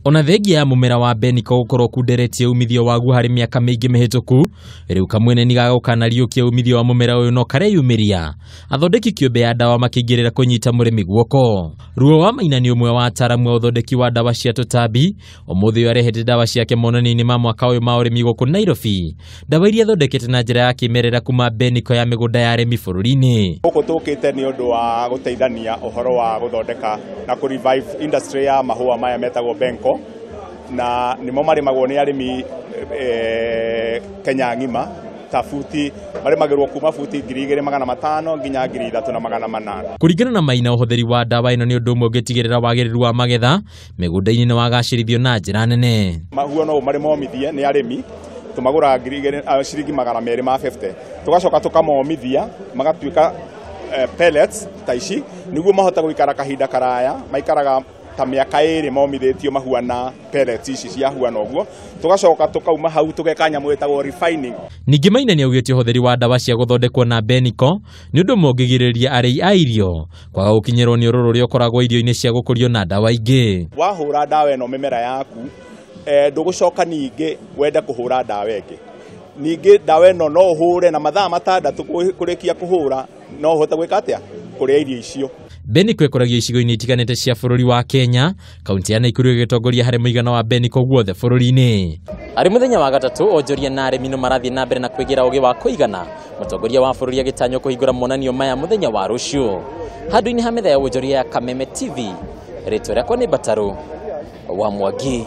Ona thengia ya mũmera wa Beniko gũkorwo ũkunderetie umithio waguo harĩ mĩaka mĩingĩ mĩhĩtũku, rĩu kamwene nĩ gagũkanariũkia umithio wa mũmera ũyũ no kareyumĩria. Athondeki kĩũmbe ya ndawa makĩingĩrĩra kũnyita mũrĩmi guoko. Ruo wa Maina nĩ ũmwe wa ataaramu a ũthondeki wa ndawa cia tũtambi. Ũmũthĩ ũyũ arehete ndawa ciake monanio-inĩ ma mwaka ũyũ ma ũrĩmi gũkũ Nairobi. Ndawa iria athondekete na njĩra ya kĩmerera kuma Beniko ya mĩgũnda ya arĩmi bũrũri-inĩ. Gũkũ tũkĩte nĩ ũndũ wa gũteithania ũhoro wa gũthondeka na kũ revive industry ya mahũa maya metagwo Benko, na nĩmo marĩmagwo nĩ arĩmi Kenya ng'ima, ta buti marĩmagĩrwo kuma buti 2500 nginya 3800. Kũringana na Maina, ũhũthĩri wa ndawa ĩno nĩ ũndũ ũmwe ũngĩtigĩrĩra wagĩrĩru wa magetha mĩgũnda-inĩ nĩ wagacĩrithio na njĩra nene. Mahũa no marĩ momithie nĩ arĩmi, tũmagũraga ciringi 250, tũgacoka tũkamomithia magatuĩka pellets ta ici nĩguo mahote gũikara kahinda karaya, maikaraga ta mĩaka 2 momithĩtio mahuana pellets ici ciahuana ũguo, tũgacoka tũkauma hau tũgeka nyamũ ĩtagwo refining. Ningĩ Maina nĩaugĩte ũhũthĩri wa ndawa cia gũthondekwo na Beniko nĩ ũndũ ũmwe ũngĩgirĩrĩria arĩi a irio kwaga gũkinyĩrwo nĩ ũrũrũ ũrĩa ũkoragwo irio-inĩ cia gũkũrio na ndawa ingĩ. Wahũra ndawa ĩno mĩmera yaku, ndũgũcoka ningĩ wende kũhũra ndawa ĩngĩ. Ningĩ ndawa ĩno no ũhũre na mathaa 6 kũrĩkia kũhũra no ũhote gwĩka atĩa? Kũrĩa irio icio. Beniko ĩkũragio icigo-inĩ itiganĩte cia bũrũri wa Kenya, kaunti ya Nakuru ĩgĩtongoria harĩ mũigana wa Beniko guothe bũrũri-inĩ. Arĩ mũthenya wa gatatũ, onjoria na arĩmi no marathiĩ na mbere na kwĩgĩra ũgĩ wa kũigana, mũtongoria wa bũrũri agĩtanywo kũhingũra monanio maya mũthenya wa rũciũ. Handũ-inĩ ha metha ya wonjoria ya Kameme TV, rĩtwa rĩakwa nĩ Mbatarũ wa Mwangi.